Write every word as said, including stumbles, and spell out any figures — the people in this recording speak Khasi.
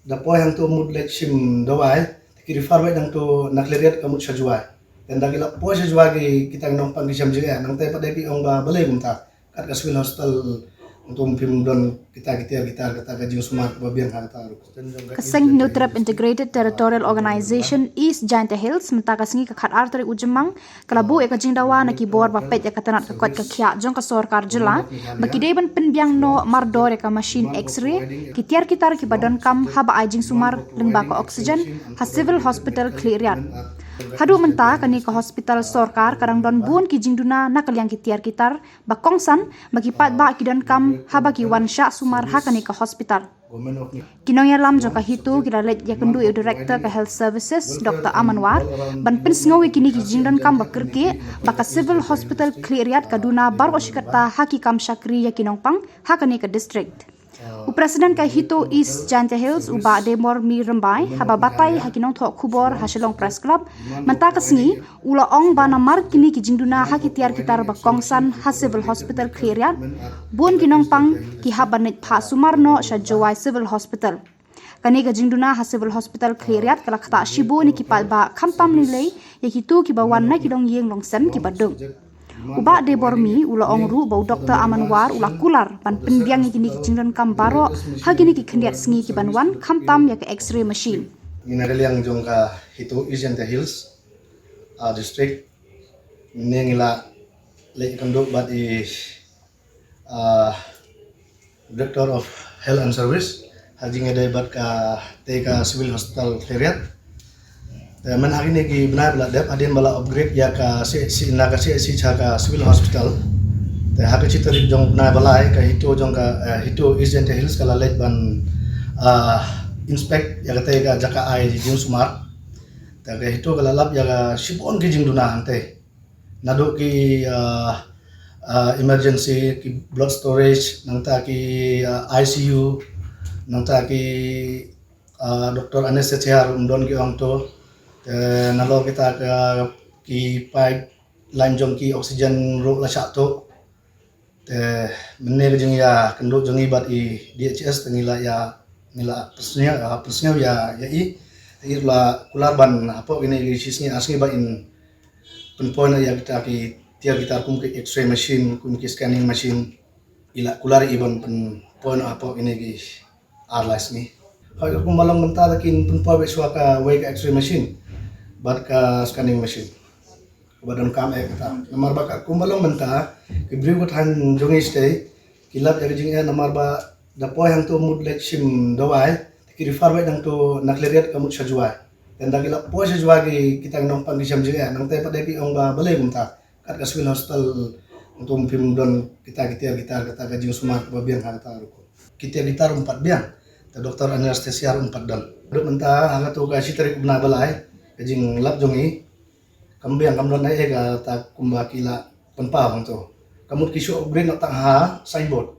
Da poi hangto mut leit shim dawai, ki refer beit nangto na Khliehriat ka mut sha Jowai. Tang da ki la poi sha Jowai ki, kita ki nongpang ki shem jingeh, nangta pat de ki ong ba balei kumta. Kat ka civil hospital, nangto phim don kita ki tiar ki tar, kata ka jingsumar kaba biang ha kata rukom. Ka seng Hynñiewtrep Integrated Territorial Organization East Jaintia Hills mynta ka sngi ka khatar tarik u Jymmang ka la buh ïa ka jingdawa na ki bor ba peit ïa ka tnat ka koit ka khiah jong ka sorkar jylla ba ki dei ban pynbiang noh mardor ïa ka machine X-ray, ki tiar ki tar kiba donkam haba ai jingsumar lyngba ka oxygen ha Civil Hospital Khliehriat. Haduh mynta kane ka hospital sorkar ka dang don bun ki jingduna na ka liang ki tiar ki tar ba kongsan ba ki paidbah ki donkam haba ki wan shah sumar ha kane ka hospital. Ki nongïalam jong ka HITO ki la leit ïakynduh ïa u Director ka Health Services, Doctor Aman War, ban pynsngew ïa kine ki jingdonkam ba kyrkieh ba ka Civil Hospital Khliehriat ka duna baroh shi katta ha ki kam shakri ïa ki nongpang ha kane ka district. U President ka HITO East Jaintia Hills, u Bah Demormi Rymbai, haba batai ha ki nongthoh khubor ha Shillong Press Club mynta ka sngi, u la ong ba namar kine ki jingduna ha ki tiar ki tar ba kongsan ha Civil Hospital Khliehriat, bun ki nongpang ki hap ban leit phah sumar noh sha Jowai Civil Hospital. Kane ka jingduna ha Civil Hospital Khliehriat ka la ktah shibun ïa ki paidbah, khamtam lei lei ïa kito kiba wan na ki dongïing longsem kiba duk. U Bah Demormi u la ong ruh ba u Doctor Aman War u la kular ban pynbiang ïa kine ki jingdonkam baroh ha kine ki khyndiat sngi kiban wan, khamtam ïa ka X-ray machine. Ngi na ka liang jong ka HITO East Jaintia Hills, ah, district, ngi la leit ïakynduh bad i, ah, Director of Health and Service ha ka jingïadei bad katei ka Civil Hospital Khliehriat. Te mynta ha kine ki bnai ba la dep, hadien ba la upgrade ïa ka CHC, na ka CHC sha ka Civil Hospital, te ha ka shi tarik jong u bnai ba lai, ka HITO jong ka, eh, HITO East Jaintia Hills ka la leit ban, ah, inspect ïa katei ka jaka ai jingsumar. Te ka HITO ka la lap ïa ka shibun ki jingduna hangtei. Naduh ki, ah, ah, emergency, ki blood storage, nangta ki, ah, ICU, nangta ki, ah, doctor anesthesia ruh ym don ki ong to. Te nalor kita ka, ki pipeline jong ki oxygen ruh la shah tuh. Te mynne ka jingïakynduh jong ngi bad i DHS te ngi la ïa, ngi la pynsngew, ah, pynsngew ïa, ïa i. Te i la kular ban hapoh kine ki shi sngi ar sngi ba in pynpoi noh ïa kita ki tiar ki tar kum ki X-ray machine, kum ki scanning machine. I la kular i ban pynpoi noh hapoh kine ki ar lai sngi. Hooid, kumba long mynta da kin pynpoi beit shuwa kawei ka X-ray machine bad ka scanning machine. Kaba donkam eh kata. Namar ba ka kumba long mynta, ki briew ka thaiñ jong ngi shatei ki lap ïa ka jingeh namar ba da poi hangto mut leit shim dawai, ki refer beit nangto na Khliehriat ka mut sha Jowai. Tang da ki la poi sha Jowai ki, kita ki nongpang ki shem jingeh, nangta pat de ki ong ba balei kumta. Kat ka Civil Hospital, nangto phim don kita ki tiar ki tar, kata ka jingsumar kaba biang ha kata rukom. Ki tiar ki tar ruh ym pat biang. Te doctor anesthesia ruh ym pat don. Haduh mynta ha kato ka shi tarik u bnai ba lai, ka jinglap jong ngi kam biang, kam don ei ei kata kumba ki la pynpaw hangto. Ka mut ki shu upgrade noh tang ha signboard.